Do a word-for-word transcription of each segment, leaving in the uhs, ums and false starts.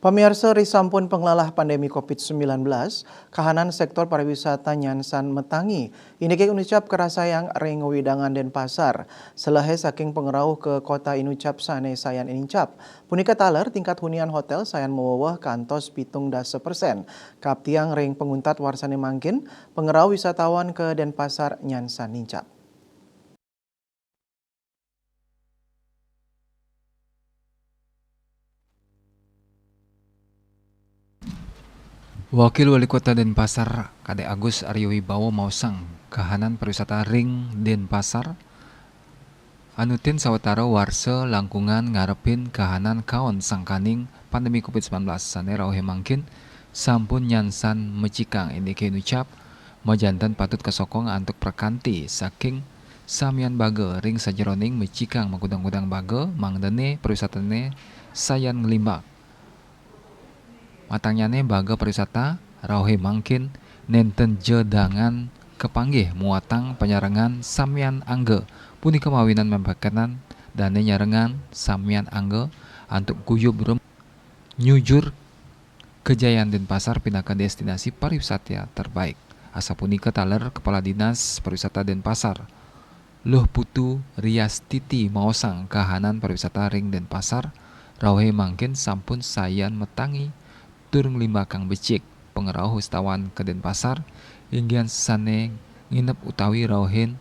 Pamiarsa, risampun panglalah pandemi covid sembilan belas, kahanan sektor pariwisata nyansan matangi. Indike inucap karasayang ring wewidangan Denpasar. Selehe saking pangrauh ka kota inucap sane sayan inincap. Punika taler tingkat hunian hotel sayan maweweh kantos pitung dasa persen. Kaaptiang ring panguntat warsane mangkin, pangrauh wisatawan ka Denpasar nyansan nincap. Wakil Wali Kota Denpasar, Kadek Agus Aryo Wibowo maosang, kahanan pariwisata ring Denpasar anutin sawatara warsa langkungan ngarepin kahanan kaon sangkaning pandemi covid sembilan belas sane rauhe mangkin sampun nyansan macikang, indike inucap majanten patut kasokong antuk prakanti saking samian baga ring sajeroning macikang magudang-gudang baga, mangdane pariwisatane sayan nglimbak. Matangnyane baga pariwisata rauhe mangkin nenten ja dangan kapanggih muatang panyarengan samian angga. Punika mawinan mapakenan dane nyarengan samian angga antuk guyub rum nyujur kajayan Denpasar pinaka destinasi pariwisata terbaik. Asapunika taler Kepala Dinas Pariwisata Denpasar, Luh Putu Riastiti maosang kahanan pariwisata ring Denpasar rauhe mangkin sampun sayan matangi tur nglimbakang becik. Pangrauh wisatawan ka Denpasar, inggian sane nginep utawi rauhin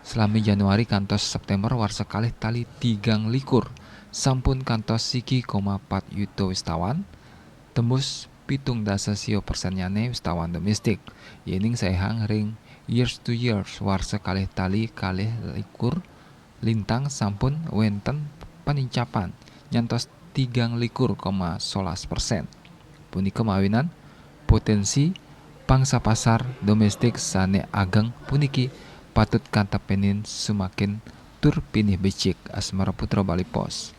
salami Januari kantos September warsa kalih tali tigang likur, sampun kantos siki koma pat yuta wisatawan, tembus pitung dasa sia persennyane wisatawan domestik. Yening saihang ring years to years warsa kalih tali kalih likur lintang sampun wenten panincapan nyantos tigang likur koma solas persen. Punika mawinan potensi pangsa pasar domestik sane ageng puniki patut kantepenin sumakin tur pinih becik. Asmara Putra, Bali Post.